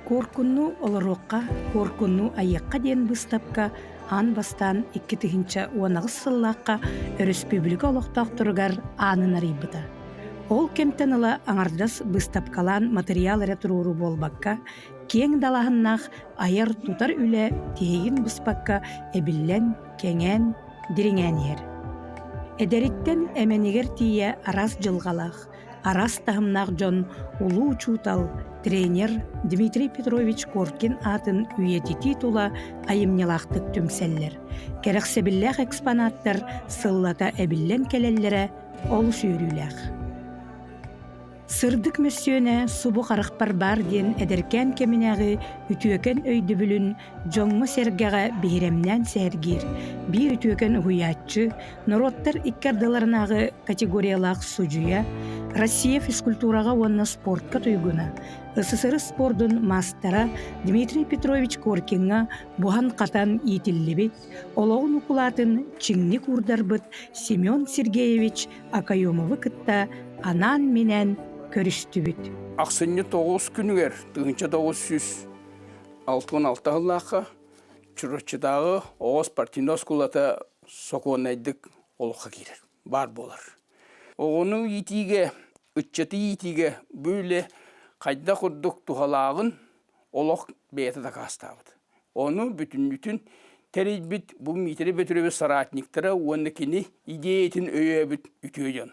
Куоркунну олоруохха, куоркунну айыахха диэн быыстапка аан бастаан 2018 сыллаахха өрөспүүбүлүкэ олохтоохторугар аанын арыйбыта. Ол кэмтэн ыла аҥардас быыстапкалаан матырыйаал эрэ туруоруу буолбакка, киэҥ далааһыннаах айар-тутар үлэ тиһигин быспакка эбиллэн, кэҥээн, дириҥээн иһэр. Эдэриттэн эмэнигэр тиийэ араас дьылҕалаах, араас таһымнаах дьон улуу учуутал, тренер Дмитрий Петрович Коркин аатын үйэтитии тула айымньылаахтык түмсэллэр. Кэрэхсэбиллээх экспонаттар сыллата эбиллэн кэлэллэрэ олус үөрүүлээх. Сырдык мөссүөнэ субу харахпар баар диэн эдэркээн кэминээҕи үтүөкэн өйдөбүлүн дьоҥҥо-сэргэҕэ биһирэмнээн сэһэргиир биир үтүөкэн уһуйааччы, норуоттар икки ардыларынааҕы категориялаах судьуйа, Россия физкультураҕа уонна спортка туйгуна, СССР спордун маастара Дмитрий Петрович Коркиҥҥа буһан-хатан иитиллибит, олоҕун укулаатын чиҥник уурдарбыт Семен Сергеевич Акаемовы кытта анаан-минээн көрүстүбүт. Ахсынньы 9 күнүгэр 1966 сыллаахха Чурапчытааҕы оҕо спортивнай оскуолата сокуоннайдык олоххо киирэр, баар буолар. Оҕону иитиигэ, ыччаты иитиигэ бу үлэ хайдах курдук туһалааҕын олох бэйэтэ дакаастаабыт. Ону бүтүннүүтүн тэрийбит бу Дмитрий Петрович соратниктара уонна кини идиэйэтин өйөөбүт үтүө дьон.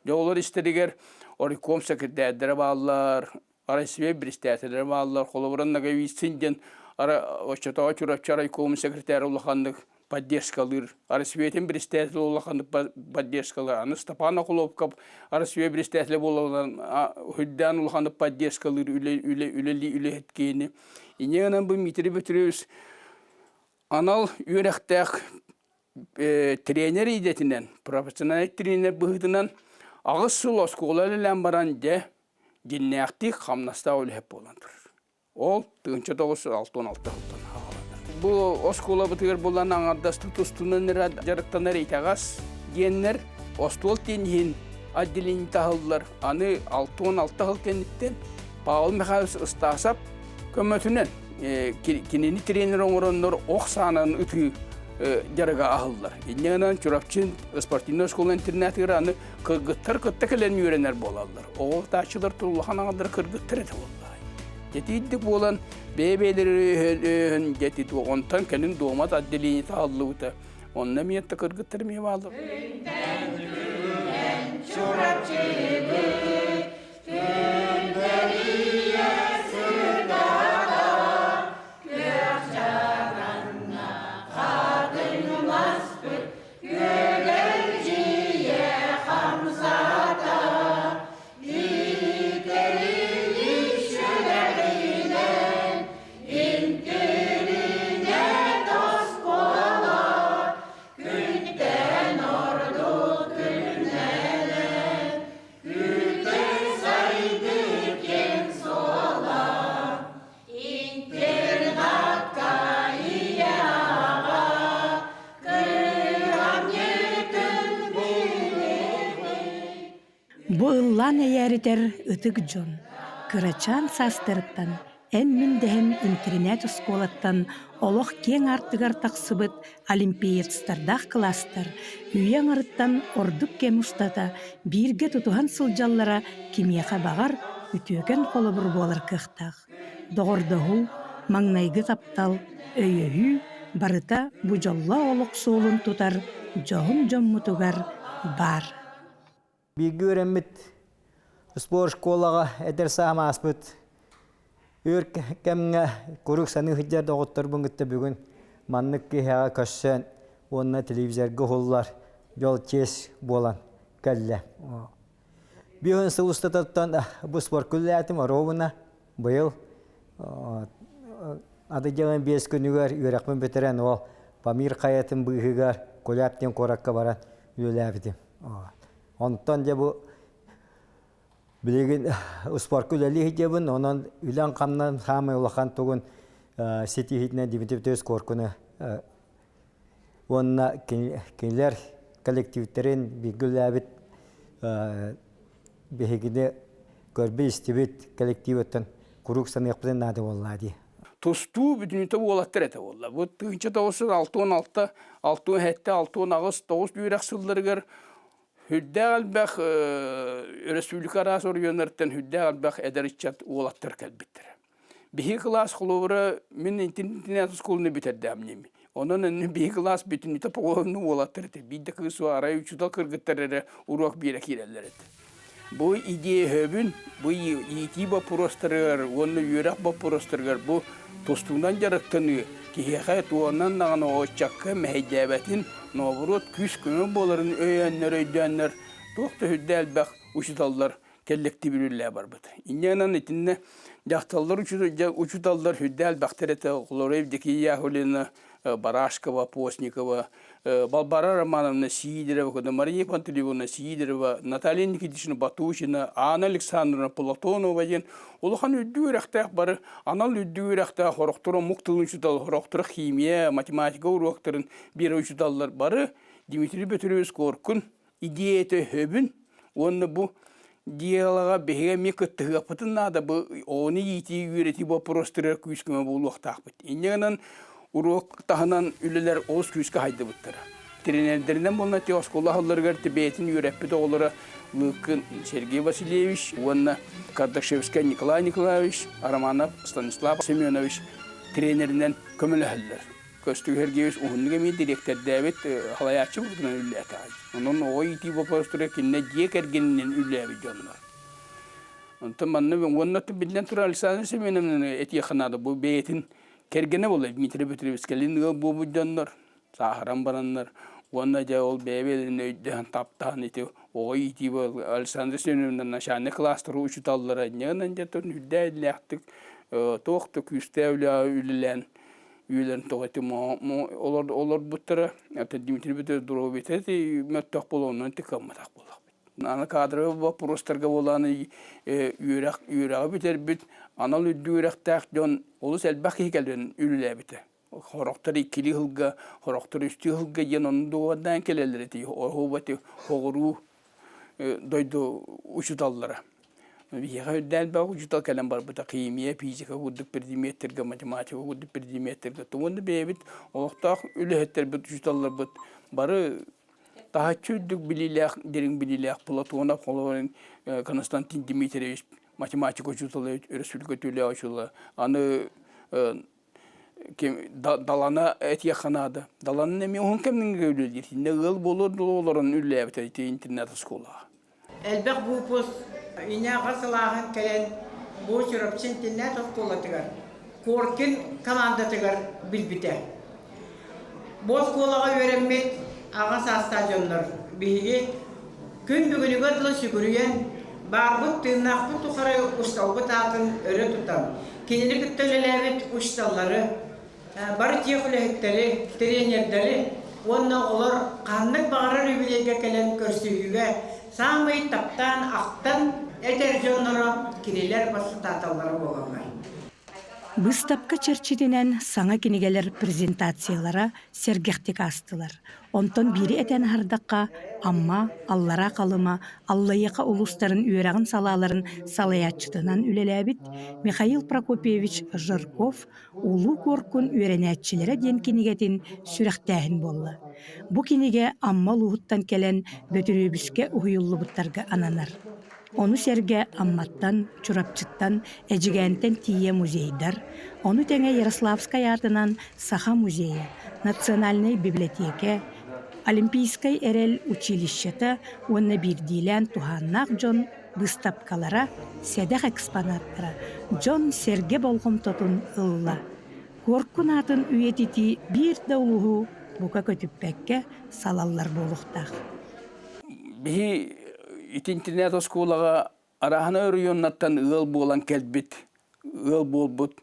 Дьэ олор истэригэр оройкуом сэкирдээрдэрэ бааллар, Россия председателлэрэ бааллар. Холобура, Ноговицын диэн оччотооҕу Чурапчы райкомун секретарь улаханнык поддержкалыыр. Россиятын председателэ улаханнык поддержкалыыр. Аны Степан Охлопков Россия председателэ буолан үрдээн улаханнык поддержкалыыр үлэ үлэ үлэлии үлэһит киһини. Инньэ гынан бу Дмитрий Петрович анал үөрэхтээх тренер идэтинэн, профессиональный тренер быһыытынан 8 сыл оскуола үлэлээн баран дьэ дьиннээхтик хамнастаах үлэһит буолан турар. Ол 1966 сылтан саҕаланар. Бу оскуолабытыгар булан аҥардастыы тустунан эрэ дьарыктанар итэҕэс диэннэр остуол тенниһин отделение таһыллар. Аны 66 сыл кэнниттэн Павел Михайлович Ыстаасап көмөтүнэн кинини тренер оҥороннор ох саанан ытыы дьарыга аһыллар. Инньэ гынан Чурапчы спортивнай оскуола интернатыгар аны кыргыттар кытта кэлэн үөрэнэр буолаллар. Оҕо ытааччылар улахан аҥаллара кыргыттар этэ буоллаҕай. Дьэтиирдик буолан бэйэ-бэйэлэри өһөн дьэтит онтон кэлин дуомат отделение таһыллыбыта. Онно эмиэ кыргыттар эмиэ бааллар. Чурапчыбыт күндэлийэ сырдата күөх чараҥҥа хатыҥ маспыт күөгэлдьийэ хамсата иитэрилик сүрэҕинэн интиринэт оскуола күнтэн ордук күннэнэн Күтэр сайдыы киэҥ суола, интернакка ийэҕэ кыһамньытын билэбит. Бу ыллаан эйээритэр ытык дьон кырачаан саастарыттан эн-мин дэһэн интэринээт-оскуолаттан олох киэҥ аартыгар тахсыбыт олимпиецтардаах кылаастар үйэ аҥарыттан ордук кэм устата бииргэ тутуһан сылдьаллара кимиэхэ баҕар үтүөкэн холобур буолар кыахтаах. Доҕордоһуу, маҥнайгы таптал, өйөһүү барыта бу дьоллоох олох суолун тутар дьоһун дьоммутугар баар. Бииргэ үөрэммит спорт школаҕа эдэр саам ааспыт өр кэмҥэ куруук саныы сылдьар доҕотторбун кытта бүгүн маннык киһиэхэ көрсөн уонна телевизорга уһуллар дьол чиэс буолан кэллэ. Биһин сыл устатыттан бу спортка үлэлээтим оруобуна быйыл ады 5 күнүгэр үөрэхпин бүтэрэн ол Памир хайатын быыһыгар Куляб диэн куоракка баран үлэлээбитим. Онтон дьэ бу билигин успуорка үлэлии сылдьабын, онон үлэм-хамнам саамай улахан тугун ситиһиитинэн Дмитрий Петрович Коркуну уонна кинилэр коллективтэрин бииргэ үлэлээбит биһигини көрбүт-истибит коллективыттан. куруук саныахпытын наада буоллаа дии. Тустуу бүтүнүтэ уолаттар этэ буолла. Бу 1966, 67, 68, 9 үөрэх сылларыгар Үрдээх элбэх өрөспүүбүлүкэ араас оройуоннарыттан үрдээх элбэх эдэр ыччат уолаттар кэлбиттэрэ. Биһиги кылаас холобура мин интернат оскуоланы бүтэрдэм ньим. Онон биһиги кылаас бүтүннүүтэ поголовно уолаттар этэ. Биир да кыыс арай учуутал кыргыттар эрэ уруок биэрэ киирэллэр этэ. Бу идея бу иитии боппуруостарыгар уонна үөрэх боппуруостарыгар бу тустуунан дьарыктаныы киһиэхэ туонан даҕаны ыччакка мэһэйдээбэтин, наоборот күүс-көмө буоларын өйөөннөр, өйдөөннөр туох да үрдэ элбэх учууталлар кэллэктиибин үлэлээ барбыт. Инньэ гынан итиннэ дьахталлар учууталлар үрдэ элбэхтэр этэ. Оҕолору Евдокия Яковлевна Барашкова, Постникова, Балбара Романовна Сидорова, Мария Пантелеймоновна Сидорова, Наталья Никитична Батучина, Анна Александровна Платонова диэн улахан үрдүк үөрэхтээх бары анал үрдүк үөрэхтээх хорохторо омук тылын учуутал, хорохторо химия, математика уруоктарын биэрэр учууталлар бары Дмитрий Петрович Коркун идеята өбүн уонна бу дьыалаҕа биһиги эмиэ кыттыһыахпытын наада бу оҕону иитии үөрэтии боппуруостарыгар күүс-көмө буолуохтаахпыт. Инньэ гынан уруок таһынан үлэлэр олус күүскэ хайдыбыттара. Тренердэринэн буолна ти оскуола аһылларыгар ти бэйэтин үөрэппит оҕолоро Лыыккын Сергей Васильевич уонна Кардашевскай Николай Николаевич, Романов Станислав Семенович тренеринэн көмөлөһөллөр. Көстүү Сергеевич уһуннук эмиэ дириэктэрдээбит салайааччы быһыытынан үлэлээтэҕэ. Онон оҕо иитии боппуруостара кинини дьиэ кэргэнинэн үлэлээбит дьоннор. Онтон манна уонна биллэн турар Александра Семеновнаны этиэххэ наада. Бу бэйэтин кэргэнэ буолла Дмитрий Петрович кэлин ыал буолбут дьоннор сааһыран бараннар уонна дьэ ол бэйэ-бэйэлэрин өйдөһөн таптаан ити оҕо иитии Александра Семеновна начальник кылаастары учууталлара инньэ гынан дьэ үрдээ иллээхтик туох да күүстээх үлэлээн Үөлэн тоҕо ити олорбуттара, это Дмитрий Петрович Дробит эти мөттөх буолуоннан тыкамматах буоллахпыт. Аны кадровый боппуруостарга буолааны үөрэх үөрэҕи бүтэрбит анал үрдүк үөрэхтээх дьон олус элбэх киһи кэлэн үлэлээбитэ. Хорохтор иккилии сылга, хорохтор үстүү сылга диэн онну дуобардаан кэлэллэр ити. Оһуобати хоҕуруу дойду учууталлара. Биһиэхэ үрдээн элбэх учуутал кэлэн барбыта химия, физика курдук предметтэргэ, математика курдук предметтэргэ. Уонна бэйэбит олохтоох үлэһиттэрбит, учууталларбыт бары таһыччы үрдүк билиилээх, дириҥ билиилээх Платонов, холобурун Константин Дмитриевич математика учуутала, өрөспүүбүлүкэ түүлээх учуутала. Аны Далана этиэххэ наада. Даланын эмиэ уһун кэмҥэ үлэлиир. Итиннэ ыал буолуор дылы олорон үлэлээбитэ ити интернат-оскуолаҕа. Элбэх выпуск инээҕэ сылааһын кэлэн бу Чурапчы интернат оскуолатыгар Коркин командатыгар билбитэ. Бу оскуолаҕа үөрэммит аҕа саастаах дьоннор биһиги күн бүгүнүгэр дылы сүгүрүйэн, баарбыт тыыннаахпыт тухары учууталбыт аатын өрө тутан, кинини кытта үлэлээбит учууталлары, бары тех үлэһиттэри, тренердэри уонна оҕолор ханнык баҕарар юбилейга кэлэн көрсүһүүгэ саамай таптаан ахтан этэр дьонноро кинилэр бассытааталлара буолаллар. Быыстапка чэрчитинэн саҥа кинигэлэр презентациялара сэргэхтик аастылар. Онтон биири этэн аһардахха, Амма, Аллараа Халыма, Аллайыаха улуустарын үөрэҕин салааларын салайааччытынан үлэлээбит Михаил Прокопьевич Жирков «Улуу Куоркун үөрэнээччилэрэ» диэн кинигэтин сүрэхтээһин буолла. Бу кинигэ Амма улууһуттан кэлэн Бөтүрүөбүскэ уһуйуллубуттарга ананар. Ону сэргэ Амматтан, Чурапчыттан, Эдьигээнтэн тиийэ музейдар, ону тэҥэ Ярославскай аатынан Саха музейа, Национальнай бибилэтиэкэ, Олимпийскай эрэл училищета уонна биирдиилээн туһааннаах дьон быыстапкалара, сэдэх экспонаттара дьон-сэргэ болҕомтотун ылла. Куоркун аатын үйэтитии биир да улууһу бука көтүппэккэ салаллар буолуохтаах. Биһи ити интернет-оскуолаҕа арааһынай оройуоннартан ыал буолан кэлбит, ыал буолбут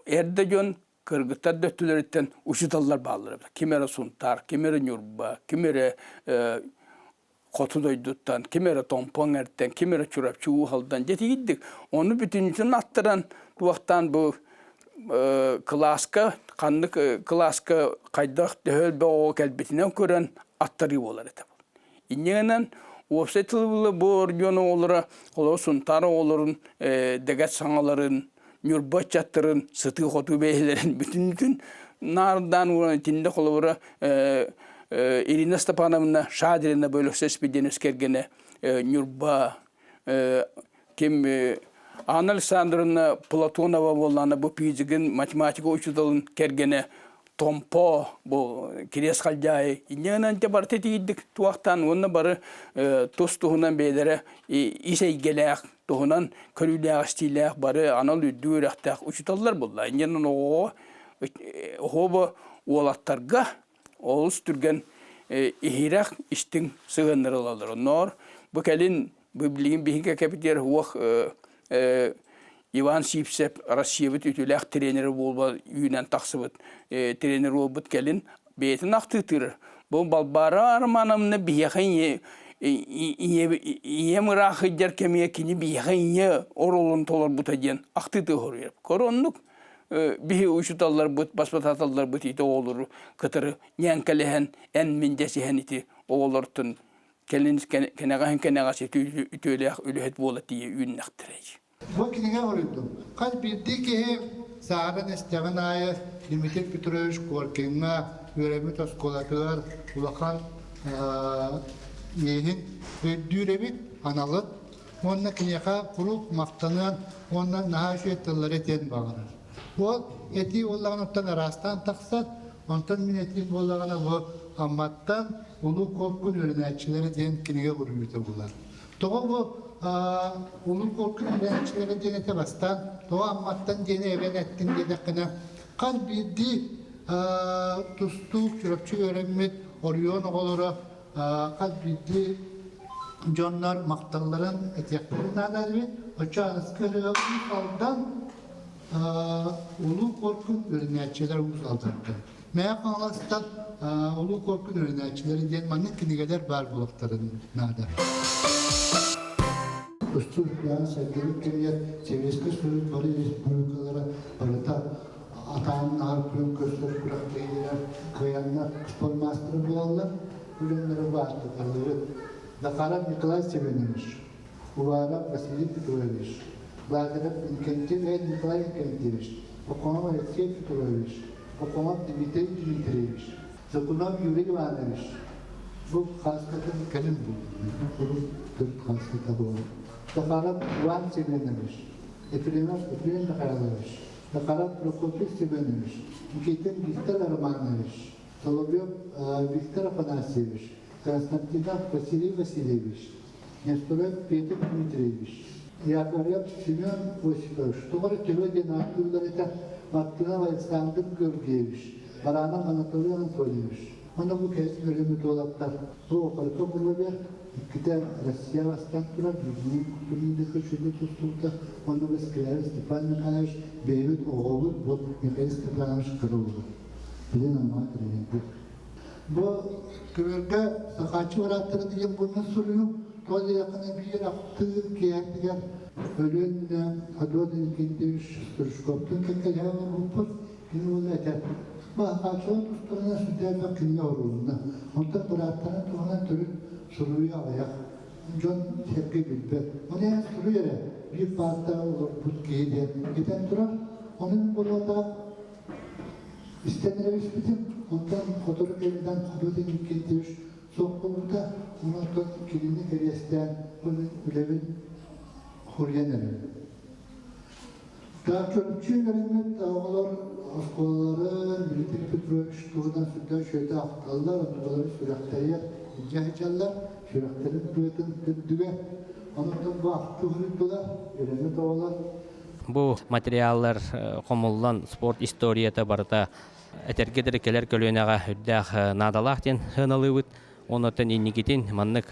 эрдэ дьон кыргыттар да өттүлэриттэн учууталлар бааллар эбит. Ким эрэ Сунтаар, ким эрэ Ньурба, ким эрэ хоту дойдуттан, ким эрэ Томпо эҥэртэн, ким эрэ Чурапчы Уус-Алдан дьэ тиийдик. Ону бүтүннүүтүн аттаран туохтаан бу кылааска ханнык кылааска хайдах төһө элбэх оҕо кэлбитинэн көрөн аттарыы буолар этэ. Инньэ гынан уопсай тылы бу ордьуон оҕолоро, олор Сунтаар оҕолорун дэгэт саҥаларын, Ньурба ыччаттарын сытыы-хотуу бэйэлэрин бүтүннүтүн наардаан ууран итиннэ холобура Ирина Степановна Шадрина бөлөксө Спиденес кэргэнэ Ньурба ким Анна Александровна Платонова буоллаана бу физигин математика учууталын кэргэнэ Томпо бу Кириэс Халдьаайы инньэ гынан барыта тиийдик туохтаан уонна бары тус туһунан бэйэлэрэ ис эйгэлээх туһунан көрүүлээх-истиилээх бары анал үрдүк үөрэхтээх учууталлар буолла. Инньэ оҕоҕо оһуоба уолаттарга олус түргэн иһирэх истиҥ сыһыаннары ылаллар. Онноор бу кэлин бу билигин биһиги кэпитиэр уох Иван Сивцев Россиябыт үтүлээх тренерэ буолба үүнэн тахсыбыт тренер буолбут кэлин бэйэтин ахтыытыыр. Бу Балбаара Романовна биһиэхэ ийэм ыраах сылдьар кэмигэр кини биһиэхэ ийэ оруолун толорбута диэн ахтыытыы хоруйар. Короннук биһи учууталларбыт, баспатааталларбыт ити оҕолору кытары ньээҥкэлэһэн, эн-мин дэсиһэн ити оҕолортон кэлин кэнэҕэһин кэнэҕэс үтүөлээх үлэһит буола тиийэ үүннэхтэрэй. Бу кинигэ хоруйдум. Хас биирдии киһи сааһыран истэҕин аайы Дмитрий Петрович Коркиҥҥа үөрэммит оскуолатыгар улахан иэһин өйдүүр эбит, аналын уонна киниэхэ куруук махтаныан уонна наһаа үчүгэй тыллары этиэн баҕарар. Ол этии буоллаҕына оттон араастаан тахсар, онтон мин этиим буоллаҕына бу Амматтан Улуу Куоркун үөрэнээччилэрэ диэн кинигэ суруйуута буолар. Тоҕо бу Улуу Куоркун үөрэнээччилэрэ диэн этэ бастаан, тоҕо Амматтан диэни эбэн эттин диэтэххинэ, хас биирдии тустуук Чурапчы үөрэммит оройуон оҕолоро хас биирдии дьоннор махталларын этиэхтэрин наада эбит. Оччо аныгыскы ырыа Уус Алдан Улуу Куоркун үөрэнээччилэр Уус Алдантан. Мэҥэ Хаҥаластан Улуу Куоркун үөрэнээччилэрэ диэн маннык кинигэлэр баар буолуохтарын наада. Устун сэргэбит кэмигэр Сэбиэскэй Союз бары республикалара барыта атааннаһар күөн көрсөр күрэхтэһиилэр кыайаннар спортмастера буолаллар. Үлэлэри баартаталлыбыт. Захаров Николай Семенович, Уваров Василий Петрович, Лазарев Инкентьев Николай Инкентьевич, Пахомов Алексей Петрович, Пахомов Дмитрий Дмитриевич, Закунов Юрий Иванович. Бу хааскатын кэлин булдум. Төрүт хааската буолар. Захаров Иван Семенович, Ефремов Ефрем Михайлович, Захаров Прокопий Семенович, Никитин Виктор Романович, Соловьев Виктор Афанасьевич, Константинов Василий Васильевич, Несторов Петр Дмитриевич, Яковлев Семен Осипович, тоҕо эрэ төбө диэн ааттыыллар этэ, Мартынов Александр Георгиевич, Баранов Анатолий Анатольевич. Онно бу кэлин өлүмүт уолаттар бу окорко буллубер, иккитэ Россия бастан турар, бүгүн күнүндүкү сүдү тустуута, онно бу Скляев Степан Михайлович бэйэбит оҕобут бу Михаил Степанович Кырыллы. Билин амма тренербит. Бу көбөргө Сахааччы бырааттара диэн буолан суруйуу, тоҕо диэтэххинэ биир ахтыы киэһэтигэр Өлүөнэ Адон Иннокентьевич Стручковтуун кэккэлэһэ олорбуппут. Кини уола этэр, Баахааччылар тустарынан сүрдээх кинигэ уурулунна. Онтон бырааттарын туһунан төрүт суруйуу аҕыйах. Дьон сэргэ билбэт. Ону эн суруй эрэ, биир паартаҕа олорбут киһи диэн этэн турар. Ону мин буолуохтаах Истэн эрэ испитим, онтон сотору кэминэн Хадот Иннокентьевич суох буолбута, онон кинини кэриэстээн бу мин үлэбин суруйан эрэбин. Так чопчу үөрэммит оҕолор оскуолаларын Дмитрий Петрович туһунан сүрдээх үчүгэйдик ахталлар, онтуларын сүрэхтэригэр илдьэ сылдьаллар, сүрэхтэрин быатын үрдүгэр. Онон бу ахтыы суруйдулар, үөрэммит оҕолор. Бу материаллар хомуллан спорт историята барыта этэргэ дылы кэлэр көлүөнэҕэ үрдээх наадалаах диэн сыаналыыбыт. Оннуттан инникитин маннык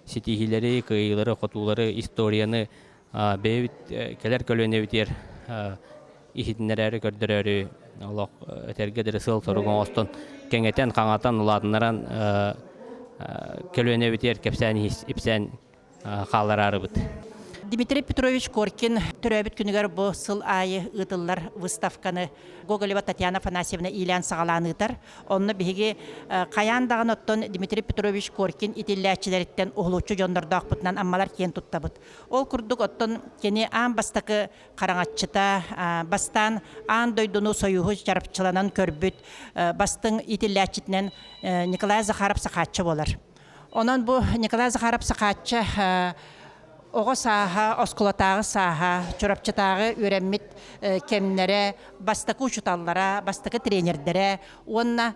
ситиһиилэри, кыайыылары, хотуулары, историяны бэйэбит кэлэр көлүөнэбитигэр иһитиннэрээри, көрдөрөөрү олох этэргэ дылы сыал-сорук оҥостон кэҥэтэн, хаҥатан, улаатыннаран көлүөнэбитигэр кэпсээн ипсээн хааллараарыбыт. Дмитрий Петрович Коркин төрөөбүт күнүгэр бу сыл аайы ыытыллар выставканы Гоголева Татьяна Афанасьевна иилээн-саҕалаан ыытар. Онно биһиги хайаан даҕаны оттон Дмитрий Петрович Коркин итиллээччилэриттэн уһулуччу дьоннордоохпутунан аммалар киэн туттабыт. Ол курдук оттон кини аан бастакы хараҥаччыта, бастаан аан дойдуну сойууһу чарапчыланан көрбүт бастыҥ итиллээччитинэн Николай Захаров-Сахаачча буолар. Онон бу Николай Захаров-Сахаачча оҕо сааһа, оскуолатааҕы сааһа, Чурапчытааҕы үөрэммит кэмнэрэ, бастакы учууталлара, бастакы тренердэрэ уонна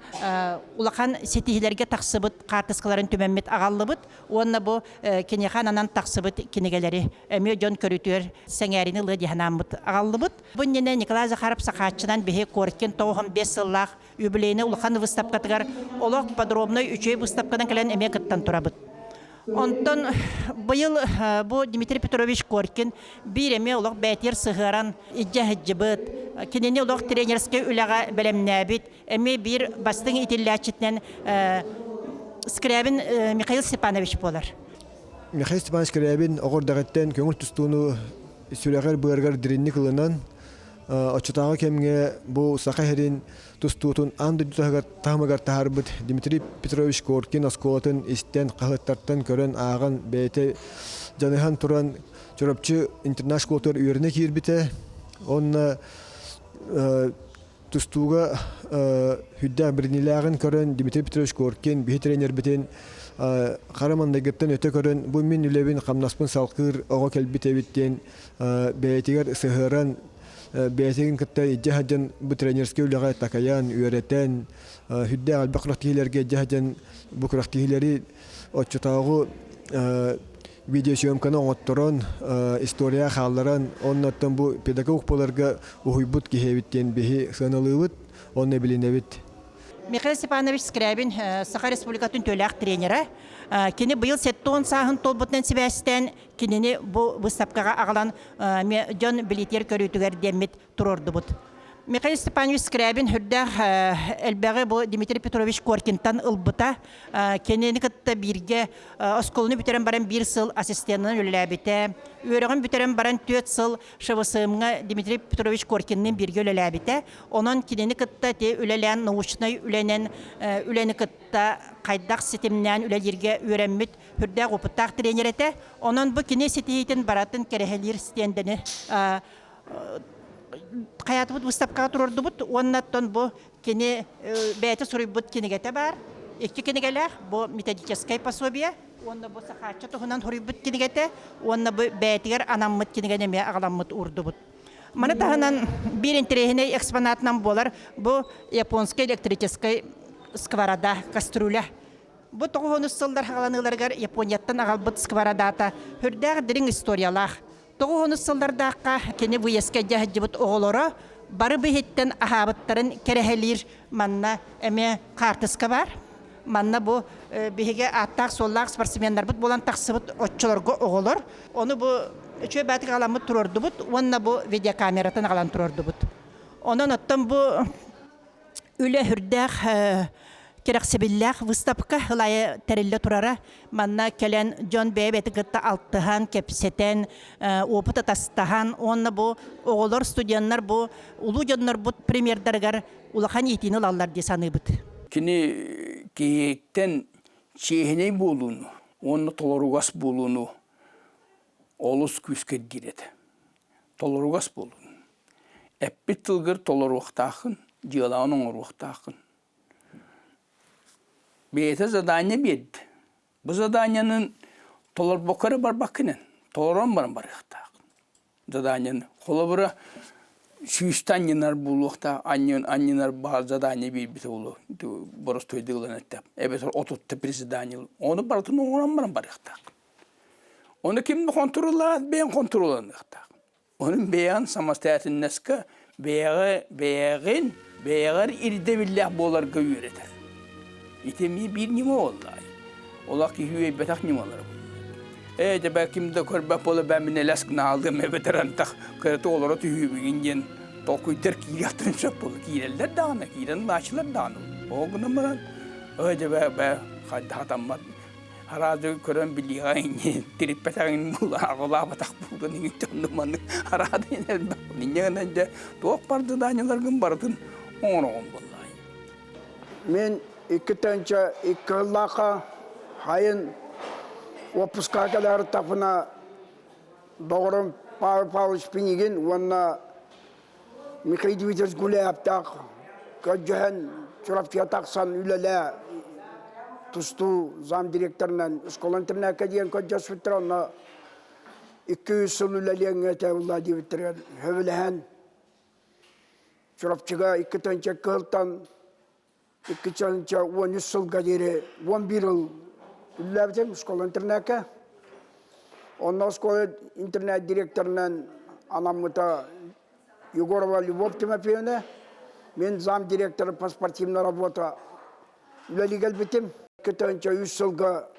улахан ситиһиилэргэ тахсыбыт хаартыскаларын түмэммит аҕаллыбыт уонна бу киниэхэ ананан тахсыбыт кинигэлэри эмиэ дьон көрүүтүгэр сэҥээрини ылыа дии санааммыт аҕаллыбыт. Бу иннинэ Николай Захаров Сахааччынан биһи Коркин 95 сыллаах юбилейнай улахан выставкатыгар олох подробнай үчүгэй выставканан кэлэн эмиэ кыттан турабыт. Онтон быйыл бу Дмитрий Петрович Коркин биир эмиэ олох бээтиэр сыһыаран илдьэ сылдьыбыт, кинини олох тренерскэй үлэҕэ бэлэмнээбит, эмиэ биир бастыҥ итиллээччитинэн Скрябин Михаил Степанович буолар. Михаил Степанович Скрябин оҕо эрдэҕиттэн көҥүл тустууну сүрэҕэр-быарыгар дириҥник ылынан, оччотооҕу кэмҥэ бу Саха сирин тустуутун аан дойду таһымыгар таһаарбыт Дмитрий Петрович Коркин оскуолатын истэн, хаһыаттартан көрөн, ааҕан, бэйэтэ дьаныһан туран Чурапчы интернат школатыгар үөрэнэ киирбитэ. Уонна тустууга үрдээх биринилээҕин көрөн Дмитрий Петрович Коркин биһи тренербитин хара мандайгыттан өтө көрөн бу мин үлэбин хамнаспын салкыыр оҕо кэлбит эбит диэн бэйэтигэр сыһыаран бэйэтин кытта илдьэ сылдьан бу тренерскэй үлэҕэ такайан үөрэтэн үрдээх элбэх күрэхтэһиилэргэ илдьэ сылдьан бу күрэхтэһиилэри оччотооҕу видеосъемканы оҥотторон история хаалларан оннуттан бу педагог буоларга уһуйбут киһи эбит диэн биһи сыаналыыбыт уонна билинэбит. Михаил Степанович Скрябин Саха Республикатын төлөөх тренерэ. Кини быйыл 70 сааһын туолбутунан сибээстээн кинини бу выставкаҕа аҕалан дьон билиитигэр көрүүтүгэр диэммит туруордубут. Михаил Степанович Скрябин үрдээх элбэҕи бу Дмитрий Петрович Коркинтан ылбыта. Кинини кытта бииргэ оскуоланы бүтэрэн баран биир сыл ассистенынан үлэлээбитэ. Үөрэҕин бүтэрэн баран 4 сыл ШВСМ-ҥа Дмитрий Петрович Коркинныын бииргэ үлэлээбитэ. Онон кинини кытта ити үлэлээн научнай үлэнэн үлэни кытта хайдах ситимнээн үлэлииргэ үөрэммит үрдээх опыттаах тренер этэ. Онон бу кини ситиһиитин баратын кэрэһэлиир стендэни хайаатыбыт выставкаҕа туруордубут уонна оттон бу кини бэйэтэ суруйбут кинигэтэ баар. Икки кинигэлээх бу методическай пособие уонна бу Сахаачча туһунан суруйбут кинигэтэ уонна бу бэйэтигэр анаммыт кинигэни эмиэ аҕаламмыт уурдубут. Маны таһынан биир интэриэһинэй экспонатынан буолар бу японскай электрическай сковорода, кастрюля. Бу тоҕуһунус сыллар хаҕаланыыларыгар Японияттан аҕалбыт сковородата сүрдээх дириҥ историялаах. Тоҕуһунус сыллардаахха кини выездка дьаһайдьыбыт оҕолоро бары быһыттан аһаабыттарын кэрэһэлиир манна эмиэ хаартыска баар. Манна бу биһиги ааттаах-суоллаах спортсменнарбыт буолан тахсыбыт оччолорго оҕолор. Ону бу үчүгэй баатык аҕаламмыт туруордубут уонна бу видеокамератын аҕалан туруордубут. Онон оттон бу үлэ үрдээх кэрэхсэбиллээх выставка ылайы тэриллэ турара. Манна кэлэн дьон бэйэ-бэйэтин кытта алтыһан, кэпсэтэн, опыт атастаһан уонна бу оҕолор, студеннар бу улуу дьоннорбут примердарыгар улахан иитиини ылаллар дии саныыбыт. Кини киһиттэн чиэһинэй буолууну уонна толоругас буолууну олус күүскэ ирдиир этэ. Толоругас буолууну. Эппит тылгар толоруохтааххын, дьыалаҕын оҥоруохтааххын. Бэйэтэ задание биэрдэ. Бу заданиенын толорбокко эрэ барбаккын эн, толорон баран барыахтааххын. Заданиены. Холобура, сүүстэ анньынар буолуохтаах, анньын, анньынар баар задание биэрбитэ буолуо, боростуойдук ылан эттэм. Эбэтэр отутта приседание. Ону барытын оҥорон баран барыахтааххын. Ону ким да хонтуруоллаат, бэйэҥ хонтуруолланыахтаах. Онон бэйэҕин самостоятельноска бэйэҕэ бэйэҕин бэйэҕэр ирдэбиллээх буоларга үөрэтэр. Ити эмиэ биир ньыма буоллаҕай. Олох киһи үөйбэтэх ньымалара. Ээ дьэ ким да көрбөт буола бэм элэс гынаалыам эбэтэр антах кырата олоро түһүүбүгүн диэн толкуйдар киириэхтэрин сөп буолла. Киирэллэр даҕаны, киирэн лаачылар даҕаны. Ол гынан баран, ээ дьэ бэ хайдах атаммат. Араады көрөн билиэҕэ инньэ тириппэтэҕин булаабатах буолан иҥиттэ оннук маннык араады элбэх инньэ гынан дьэ туох бардыдаанньаларгын барытын оҥороҕун буоллаҕай. Мин 2002 сыллаахха хайын уоппускаҕа кэлээриттахпына доҕорум Павел Павлович Пинигин уонна Михаил Дмитриевич Гуляевтаах көрдөһөн Чурапчыга тахсан үлэлээ тустуу замдиректорынан школа-интернакка диэн көрдөспүттэр онно 200 сыл үлэлиэҥ этэ улла диэбиттэригэр сөбүлэһэн Чурапчыга 2 кыһылтан 213 сылга диэри 11 ыл үлэлээбитим школа-интернакка. Онно оскуола-интернат директорынан анаммыта Егорова Любовь Тимофеевна. Мен замдиректор по спортивной работа үлэлии кэлбитим. 203 сылга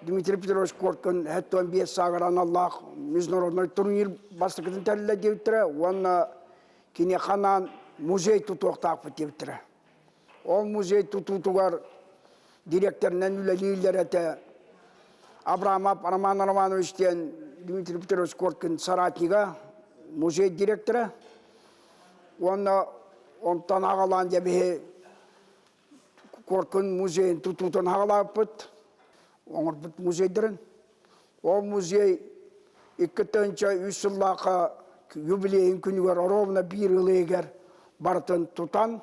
Дмитрий Петрович Коркин 75 сааҕар аналлаах международный турнир бастакытын тэриллэ диэбиттэрэ уонна киниэхэ анаан музей тутуохтаахпыт диэбиттэрэ. Ол музей тутуутугар директорынан үлэлииллэр этэ Абрамов Роман Романович диэн Дмитрий Петрович Коркин соратнига, музей директора. Уонна онтон аҕалаан дьэ биһи Коркин музейын тутуутун аҕалаабыппыт, оҥорбут музейдарын. Ол музей 2003 сыллаахха юбилейын күнүгэр оруобуна биир ыл иһигэр барытын тутан,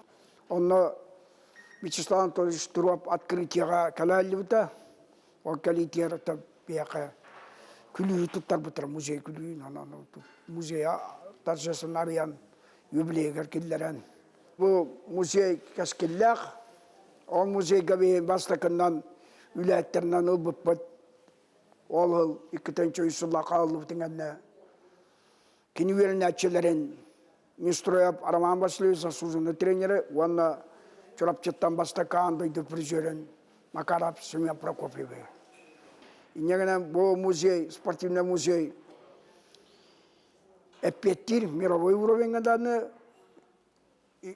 онно Вячеслав Анатольевич Туруоп открытиеҕа кэлээллибитэ. Ол кэлиитигэр биһиэхэ күлүүһү туттарбыттара, музей күлүүһүн, онон музейа торжественно арыйан юбилейыгар киллэрэн. Бу музей кэскиллээх. Ол музейга биһи бастакынан үлэһиттэринэн ылбыппыт. Ол ыл 2003 сыллаахха ыллыбытын кэннэ кини үөрэнээччилэрин Нестроев Роман Васильевич заслуженный тренеры уонна Чурапчыттан бастакы аан дойду призерин Макаров Семен Прокопьевы. Инньэ гынан бу музей, спортивный музей эппиэттиир мировой уровеньга даҕаны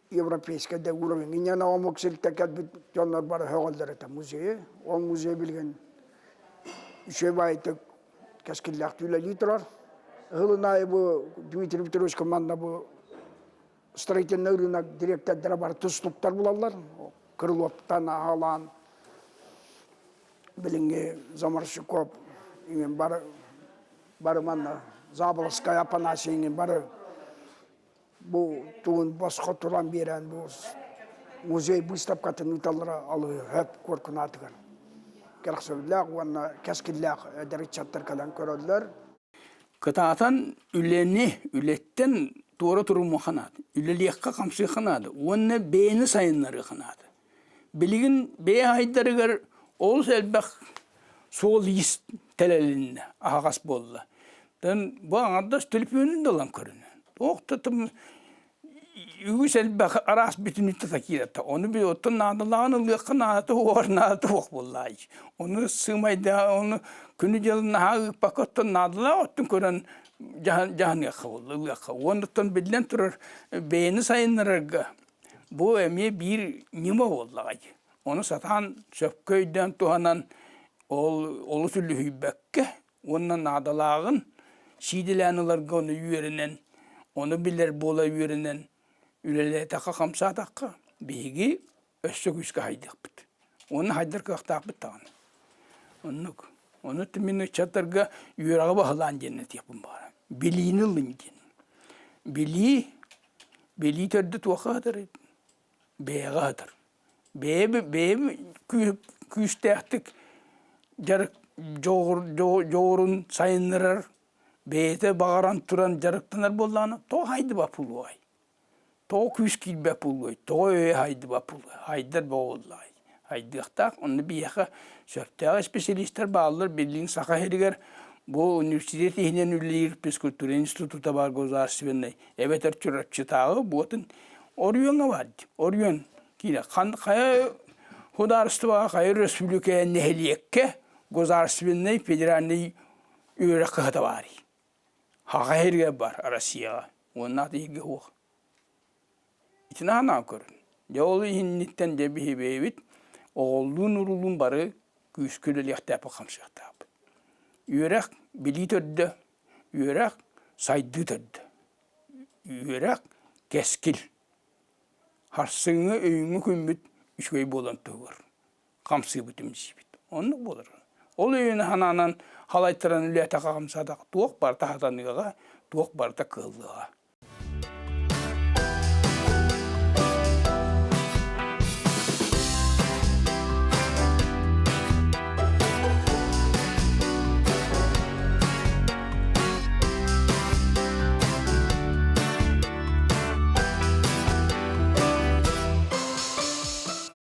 европейскай да уровень. Инньэ омук сиртэн кэлбит дьоннор бары сөҕөллөр этэ музейы. Ол музей билигин үчүгэй баайытык кэскиллээхтик үлэлии турар. Ыһылын аайы бу Дмитрий Петрович манна бу строительный рынок директордара бары тустуктар булаллар. Крыловтан аҕалаан билиҥҥи Заморщиков иҥин бары бары манна Заболоцкай Афанасий иҥин бары бу тугун босхо туран биэрэн бу музей быыстапкатын ыыталлара алыһы куоркунаатыгар кэрэхсэбиллээх уонна кэскиллээх эдэр ыччаттар кэлэн көрөллөр. Кытаатан үлэни, үлэттэн туора турумуохха наада. Үлэлиэххэ, хамсыахха наада уонна бэйэни сайыннарыахха наада. Билигин бэйэ айдарыгар олус элбэх суол-иис тэлэлиннэ, аһаҕас буолла. Тэн бу аҥардас төлөпүөнүн да ылан көрүнэ. Туох да үгүс элбэх араас бүтүнүттэ такиирата. Ону би оттон наадалааҕын ылыахха наадата уоҕар наадата уох буоллаай. Ону сыымайда ону күнү-дьылы наһаа ыыппакка оттон наадалаах оттон көрөн дьаһаныахха буолла ылыахха. Уонна биллэн турар бэйэни сайыннарарга бу эмиэ биир ньыма буоллаҕай. Ону сатаан сөпкө өйдөөн туһанан ол олус үлүһүйбэккэ уонна наадалааҕын сиидэлээн ыларга ону үөрэнэн, ону билэр буола үөрэнэн үлэлээтэххэ-хамсаатахха биһиги өссө күүскэ хайдыахпыт. Уонна хайдар кыахтаахпыт даҕаны. Оннук. Ону мин ыччаттарга үөрэҕи баһылаан диэн этиэхпин баҕарабын. Билиини ылын диэн. Билии, билии төрдө туохха сытарый? Бэйэҕэ сытар. Бэйэ күүстээхтик дьарык дьоҕурун сайыннарар, бэйэтэ баҕаран туран дьарыктанар буоллаҕына, тоҕо хайдыбат буолуой? Тоҕо күүс киирбэт буолуой? Тоҕо өйө хайдыбат буолуой? Хайдар буоллаҕай? Хайдыахтаах. Онно биһиэхэ сөптөөх исписэлиистэр бааллар. Билигин Саха сиригэр бу университет иһинэн үлэлиир физкультура института баар государственнай эбэтэр Чурапчытааҕы буотун Оройуоҥҥа баар дии. Оройуон киирэ. Хайа судаарыстыбаҕа, хайа өрөспүүбүлүкэ нэһилиэккэ государственнай федеральнай үөрэх кыһата баарый. Хаха сиригэр бар Россияҕа. Уонна аты иһиргэ суох. Итини анаан көрүн. Дьэ ол иһинниттэн дьэ биһи бэйэбит оҕоллуун-уруулуун бары. Күүскэ үлэлиэхтээхпит, хамсыахтаахпыт. Үөрэх билии төрдө, үөрэх сайдыы төрдө. Үөрэх кэскил. Харсыҥҥы өйүҥҥү күммүт үчүгэй буолан туһугар хамсыыбыт үмсүүбүт. Оннук буолар. Ол өйүн санаанан халайтаран үлэтэхэ хамсаатах туох барыта хатаныаҕа, туох барыта кыаллыаҕа.